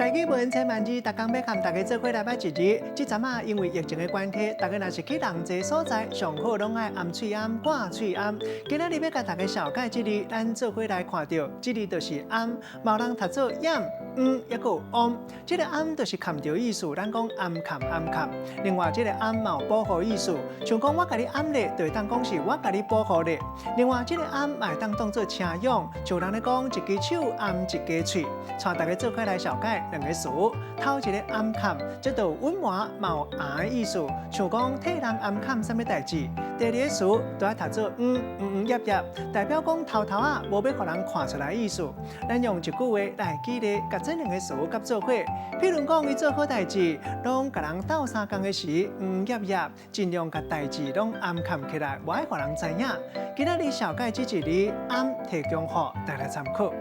台語文千萬字，逐工欲佮大家做伙來捌一字。這陣仔因為疫情的關係，大家若是去人濟所在，上好攏愛掩喙罨、掛喙罨。今仔日欲共大家紹介這字，咱做伙來看著，這字就是掩，嘛有人讀做掩、嗯，抑閣有嗡。這个掩就是崁著意思，咱講掩崁掩崁。另外，這个掩嘛有保護意思，像講我共你掩咧，就會當講是我共你保護咧。另外，這个掩嘛會當當做稱揚，像人咧講一支手掩一家喙。帶大家做伙來紹介兩个詞，頭一个掩崁，這就隱瞞嘛有掩的意思，像講替人掩崁啥物代誌。第二个詞都愛讀做嗯嗯嗯掖掖，代表講偷偷仔，無欲予人看出來意思。咱用一句話來舉例，共這兩个詞佮做伙。譬如講，伊做好代誌，攏共人鬥相共的時，嗯掖掖，盡量共代誌攏掩崁起來，無愛予人知影。今仔日紹介這一字掩，提供予大家參考。